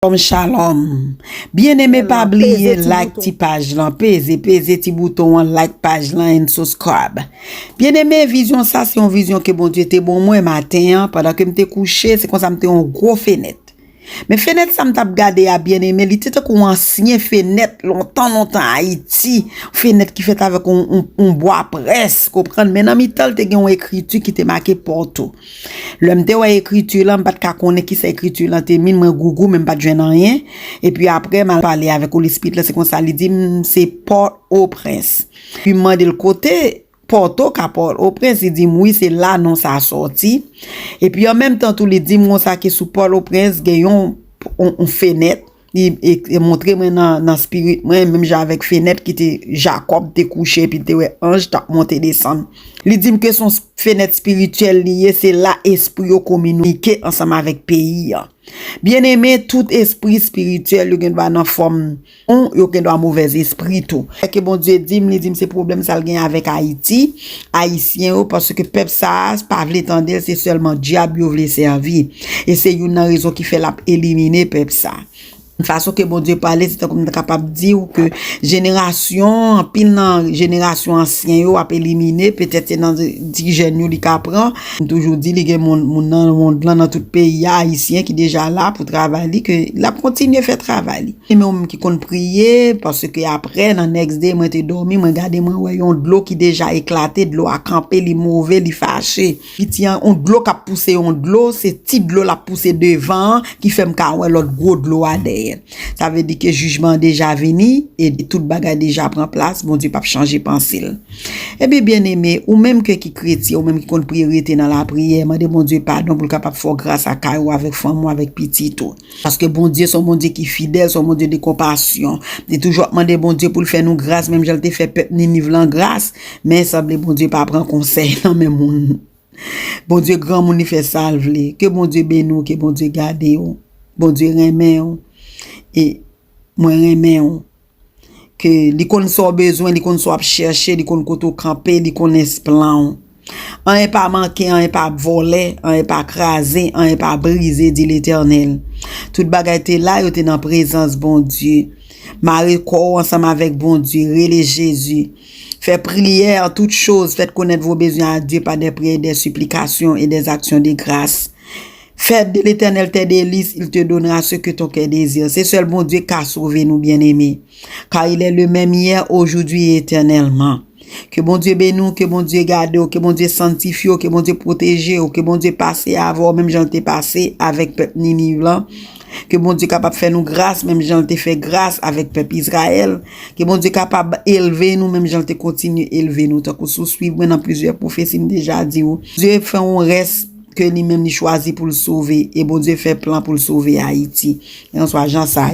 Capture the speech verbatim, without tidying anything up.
Shalom, shalom. Byeneme, pa bliye like ti paj lan, peze, peze ti bouton an, like paj lan and subscribe. Byeneme, vizyon sa se yon vizyon ke Bondye te bon mwen maten an, pandan ke m te kouche, se konsa m te yon gwo fenèt. Men fenèt sa m t ap gade a, byeneme, li te tankou yon ansyen fenèt lontan, lontan Ayiti, fenèt ki fèt avèk yon, yon, yon bwa près, konprann? Men nan mitan l te gen yon ekriti ki te make Pòto. Lè m te wè ekriti lan, m pa t ka konnen kisa ekriti lan te mean, mwen gougou, men m pa t jwenn anyen. Epi apre, m al pale avèk Holy Spirit lan, se konsa li di m se Pòtoprens. Epi m mande l kote Pòto ka Pòtoprens, li di m wi, se la non sa sòti. Epi an menm tan tou, li di m konsa ke sou Pòtoprens gen yon, yon, yon fenèt. Li e, e montre mwen nan, nan spirit mwen, menm jan avèk fenèt ki te Jakòb te kouche epi l te wè anj t ap monte desann. Li di m ke se yon fenèt espirityèl li ye, se la espri yo kominike ansanm avèk peyi an. Byeneme, tout espri espirityèl yo gen dwa nan fòm bon, yo gen dwa movèz espri tou. Ke Bondye di m, li di m se pwoblèm sa l gen avèk Ayiti, Ayisyen yo, paske pèp sa a pa vle tande l, se sèlman dyab yo vle sèvi. E se youn nan rezon ki fè l ap elimine pèp sa. Fason ke Bondye pale, se tankou m ta kapab di w ke jenerasyon, anpil nan jenerasyon ansyen yo ap elimine, petèt se nan ti jèn yo li ka pran. M toujou di li gen moun, moun nan mond lan, nan tout peyi a, Ayisyen ki deja la pou travay li, ke l ap kontinye fè travay li. Men ou menm ki konn priye, paske apre, nan next day, mwen te dòmi, mwen gade, mwen wè yon dlo ki deja eklate, dlo a kanpe, li move, li fache. Piti an, yon dlo k ap pouse yon dlo, se ti dlo l ap pouse devan an, ki fè m ka wè lòt gwo dlo a dèyè. Sa vle di ke jijman an deja vini, e tout bagay deja pran plas, Bondye p ap chanje panse l. Ebyen, byeneme, ou menm ke ki kretyen, ou menm ki konn priye, rete nan lapriyè, mande Bondye padon pou l kapab fè w gras ak kay ou, avèk fanmi w, avèk pitit ou. Paske Bondye se yon Bondye ki fidèl, se yon Bondye de konpasyon. Li toujou ap mande Bondye pou l fè nou gras, menm jan l te fè pèp Niniv lan gras. Men sanble Bondye pa pran konsèy nan men moun. Bondye granmoun, li fè sa l vle. Ke Bondye beni w, ke Bondye gade w. Bondye renmen w. E mwen renmen w. Ke li konn sa w bezwen, li konn sa w ap chèche, li konn kote w kanpe, li konnen plan w. Anyen pa manke, anyen pa vòlè, anyen pa kraze, anyen pa brize, di Letènèl. Tout bagay te la, yo te nan prezans Bondye. Mare kò w ansanm avèk Bondye, rele Jezi. Fè priyè an tout choz, faites connaître vos besoins à Dieu par des prières, des supplications et des actions de grâce. Fais de l'Éternel tes délices, il te donnera ce que ton cœur désire. Se sèl Bondye ka sove nou, byeneme. Car il est le même hier, aujourd'hui et éternellement. Ke Bondye beni w, ke Bondye gade w, ke Bondye sanktifye w, ke Bondye pwoteje w, ke Bondye pase avè w, menm jan l te pase avèk pèp Niniv lan. Ke Bondye kapab fè nou gras, menm jan l te fè gras avèk pèp Izrayèl. Ke Bondye kapab elve nou, menm jan l te kontinye elve nou. Tankou si w swiv mwen nan plizyè pwofesi, m deja di w. Bondye fè yon rès ke li menm li chwazi pou l sove, e Bondye fè plan pou l sove Ayiti. Kèlkanswa jan sa ye.